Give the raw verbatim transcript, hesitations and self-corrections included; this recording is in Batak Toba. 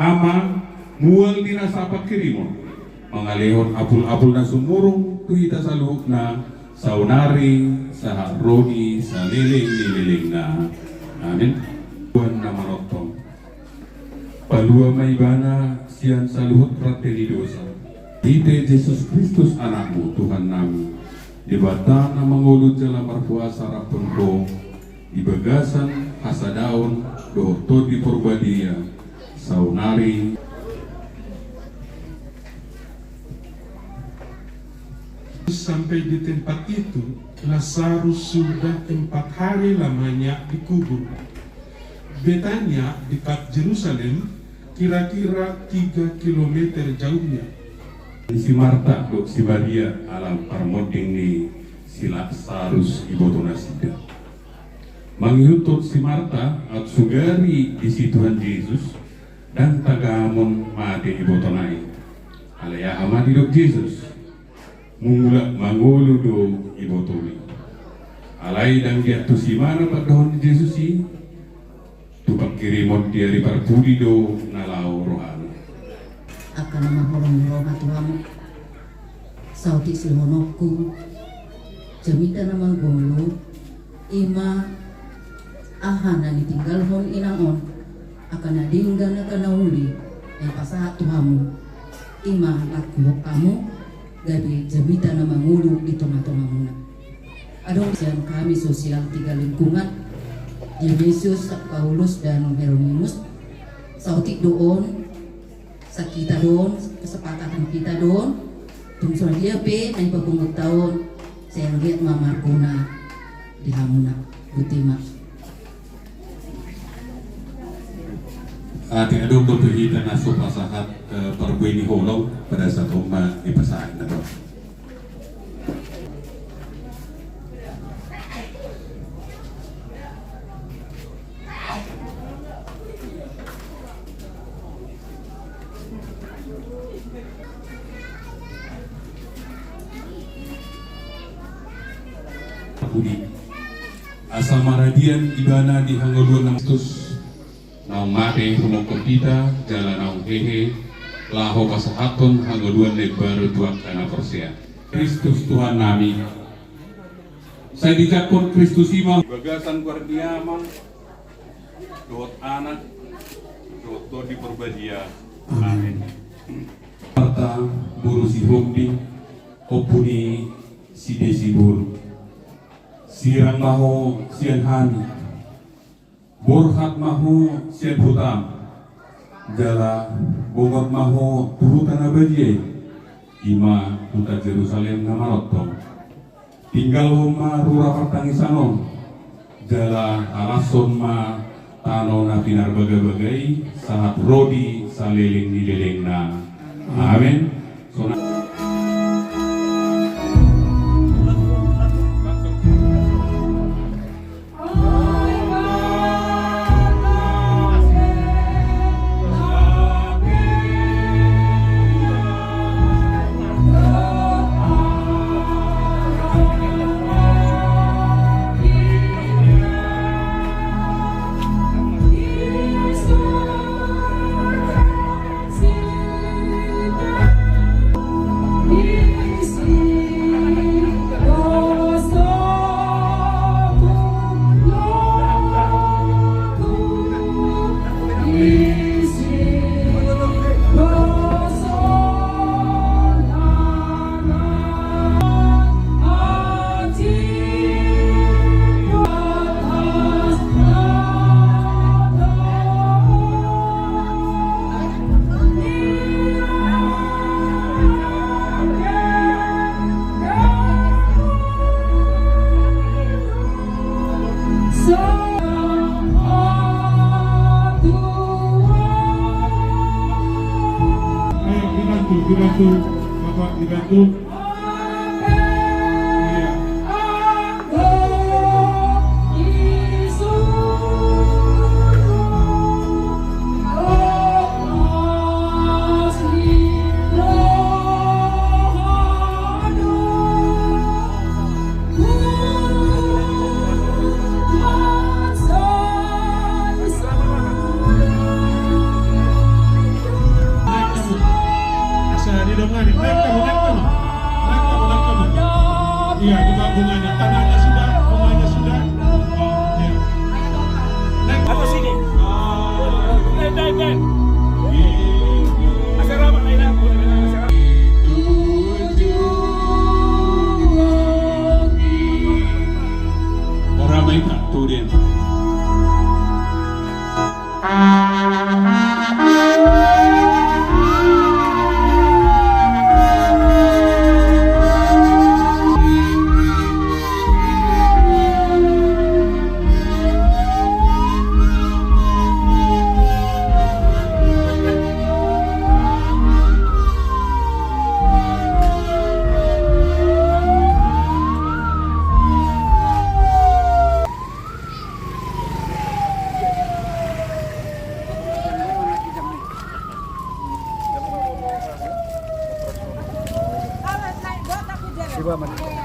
Ama, mual di nasa pangkirimon, mangalehon apul-apul na sumurung tu hita saluhutna, saonari sahat ro di saleleng ni lelengna. Amin. Tuhan na manongtong, palua ma ibana sian saluhut rante ni dosa. Marhite Jesus Kristus Anakmu, Tuhannami, Debata na mangolu jala markuasa rap dohot Ho di bagasan hasadaon dohot Tondi Porbadia, saonari. Sampai di tempat itu, Lazarus sudah empat hari lamanya dikubur. Betania dekat Jerusalem, kira-kira tiga kilometer jauhnya. Si Marta dohot si Maria ala parmonding ni si Lazarus iboto nasida. Mangihuthon si Marta, aut sugari disi Tuhan Jesus, ndang tagamon mate ibotona i. Alai aha ma didok Jesus? Mulak mangolu do ibotomi. Alai ndang diantusi ibana pandohan ni Jesus i, tu pangkirimon di ari parpudi do na laho rohana. Angka na marholong ni roha tu hamu. Saotik silehononku, jamita na mangolu, i ma aha na nitinggalhon inang on, angka na denggan angka na uli, na ipasahat tu hamu, i ma na huboan hamu, gabe jamita na mangolu di tonga-tongamuna. Adong sian kami sosial tiga lingkungan, Dionisius, Paulus, dan Hieronymus, saotik do on, Sa hita do on, kesepakatan hita do on, tung so na dia pe na ipapunguthon, sai anggiat ma marguna di hamuna. Botima. Ate, adong dope hita na so pasahat, eh, parbue ni holong, pada saat on ma dipasahat na do. Pudi. Asa maradian ibana di hangoluan na Kristus. Naung mate humongkop hita, jala naung hehe, laho pasahathon hangoluan na imbaru tu angka na porsea. Kristus Tuhannami. Sai dijangkon Kristus i ma. Di bagasan goar ni Ama, dohot Anak, dohot Tondi Porbadia. Amin. Marta, boru si Hombing, ompu ni si Desi boru. Sirang ma ho sian hami. Borhat ma ho sian hutam, jala bongot ma ho tu huta na badia i, i ma huta Jerusalem na manongtong. Tinggalhon ma rura partangisan on, jala halashon ma tano na pinarbagabaga i, sahat ro di saleleng ni lelengna. Amen. Sonang. Ayo, dibantu, dibantu. Bapak, dibantu. Naik kamu, naik kamu. Naik kamu, naik kamu. Iya, itu bunganya. Tanahnya sudah, bunganya sudah. Oh, iya. Naik. Atau sini. Ben, ben, ben. Asal rapat, Naina. Asal rapat. Orang main tak tuh, Den.